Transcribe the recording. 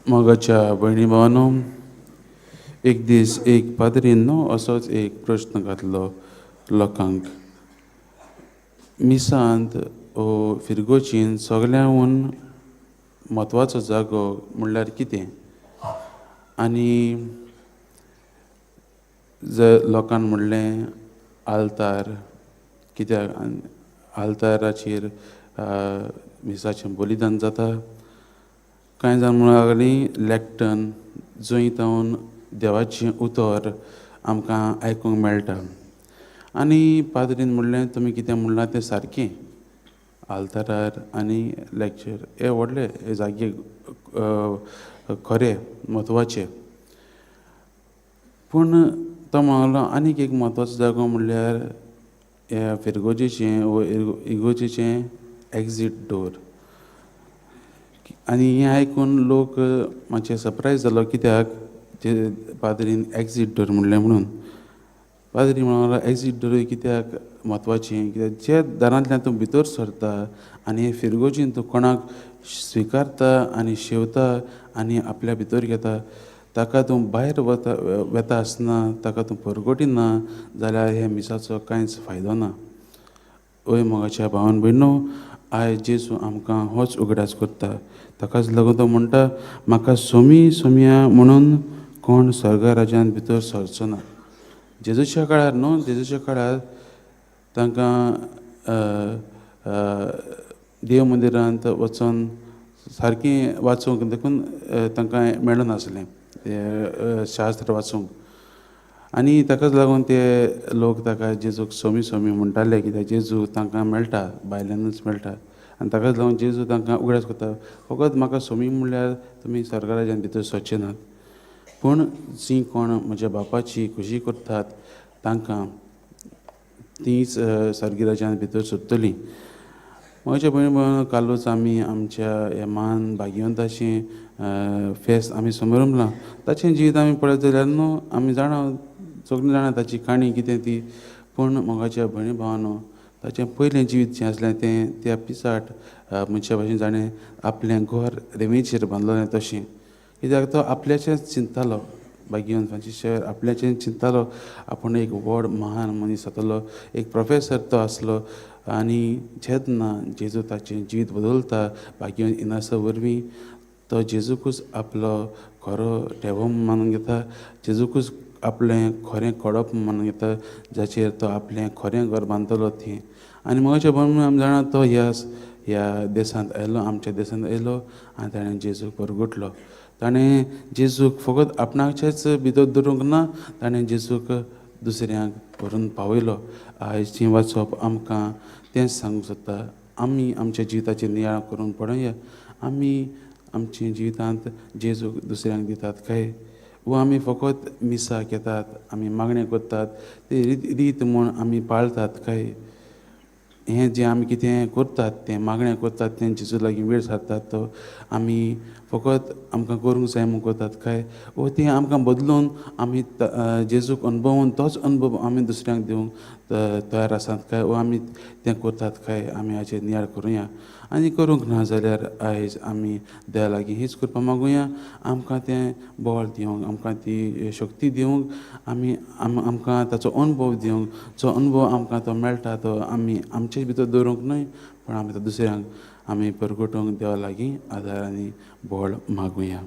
मोगाच्या भयणी भावानो, एक दीस एक पाद्रीन न्हू असोच एक प्रश्न घातलो लोकांक, मिसांत ओ फिरगोचीन सगळ्यांहून म्हत्वाचो जागो म्हणल्यार कितें? आनी जर लोकान म्हणलें आल्तार, कित्याक आल्ताराचेर मिसाचें बलिदान जाता. कांय जाण म्हणूंक लागलीं लॅक्टन, जंय तावन देवाचें उतर आमकां आयकूंक मेळटा. आनी पाद्रीन म्हणलें तुमी कितें म्हणलां तें सारकें, आल्तारार आनी लॅक्चर हे व्हडले हे जागे खरे म्हत्वाचे. पूण तो म्हणलो आनीक एक म्हत्वाचो जागो म्हणल्यार ह्या फिरगोजेचें वो इगोजेचें एक्जीट डोर. आनी हें आयकून लोक मातशें सरप्रायज जालो, कित्याक ते पाद्रीन एक्जीट डोर म्हणलें म्हणून. पाद्री म्हणलो एक्जीट डोर कित्याक म्हत्वाचें, कित्याक जे दारांतल्यान तूं भितर सरता आनी हे फिरगोजीन तूं कोणाक स्विकारता आनी शेवता आनी आपल्या भितर घेता, ताका तूं भायर वता वेता आसतना ताका तूं परगटिना जाल्यार हे मिसाचो कांयच फायदो ना. ओय मोगाच्या भावान भयणो, आयज जेजू आमकां होच उगडास करता. ताकाच लागून तो म्हणटा, म्हाका सोमी सोमया म्हणून कोण स्वर्गा राज्यांत भितर सरचो ना. जेजूच्या काळार न्हू, जेजूच्या काळार तांकां देव मंदिरांत वचोन सारकें वाचूंक देखून तांकां मेळनासलें शास्त्र वाचूंक. आनी ताकाच लागून ते लोक ताका जेजूक सोमी सोमी म्हणटाले, कित्याक जेजू तांकां मेळटा, भायल्यानूच मेळटा. आनी ताकाच लागून जेजू तांकां उगडास करता, फकत म्हाका सोमी म्हणल्यार तुमी स्वर्गा राज्यांत भितर सरचे नात, पूण जीं कोण म्हज्या बापाची खुशी करतात तांकां तींच स्वर्गी राज्यांत भितर सरतलीं. म्हज्या भयण भावांनो, कालूच आमी आमच्या ह्या महान भाग्यवंताचें फेस्त आमी समरंभलां. ताचें जिवीत आमी पळयत जाल्यार न्हू आमी जाणा, सगळीं जाणा ताची काणी कितें ती. पूण मोगाच्या भयणी भावांनो, ताचें पयलें जिवीत जें आसलें तें त्या पिसाट मनशा भाशेन जाणें आपलें घर रेंवेचेर बांदलेलें तशें, कित्याक तो आपल्याचेंच चिंततालो. भाग्यवंत फ्रांसीस शेवर आपल्याचें चिंततालो, आपूण एक व्हड महान मनीस जातलो, एक प्रोफेसर तो आसलो. आनी जेन्ना जेजू ताचें जिवीत बदलता भाग्यवंत इनासा वरवीं, तो जेजूकूच आपलो खरो देव मानून घेता, जेजूकूच आपलें खरें कडप मानून घेता, जाचेर तो आपलें खरें घर बांदतलो थंय. आनी मोगाच्या भावांनो, आमी जाणा तो ह्या देशांत आयलो, आमच्या देशांत आयलो आनी ताणें जेजूक परगटलो. ताणें जेजूक फकत आपणाचेच भितर दवरूंक ना, ताणें जेजूक दुसऱ्यांक व्हरून पावयलो. आयज जी वाचप आमकां तेंच सांगूंक सोदता, आमी आमच्या जिविताचेर नियाळ करून पळोवया, आमी आमच्या जिवितांत जेजूक दुसऱ्यांक दितात काय, वो आमी फकत मिसाक येतात, आमी मागणें करतात, ते रीत म्हूण आमी पाळतात काय. हें जें आमी कितें करतात तें मागणें करतात तें जेजू लागीं वेळ सारतात तो आमी फकत आमकां करूंक जाय म्हूण करतात काय, वो तें आमकां बदलून आमी जेजूक अणभवून तोच अणभव आमी दुसऱ्यांक दिवंक तयार आसात काय, वो आमी तें करतात काय. आमी हाचेर नियाळ करुया. आनी करूंक ना जाल्यार आयज आमी देवा लागीं हीच कृपा मागुया, आमकां तें बळ दिवंक, आमकां ती शक्ती दिवंक, आमी आमकां ताचो अणभव दिवंक, जो अणभव आमकां तो मेळटा तो आमी आमचे भितर दवरूंक न्हय, पूण आमी तो दुसऱ्यांक आमी परगटूंक देवा लागीं आदार आनी बळ मागुया.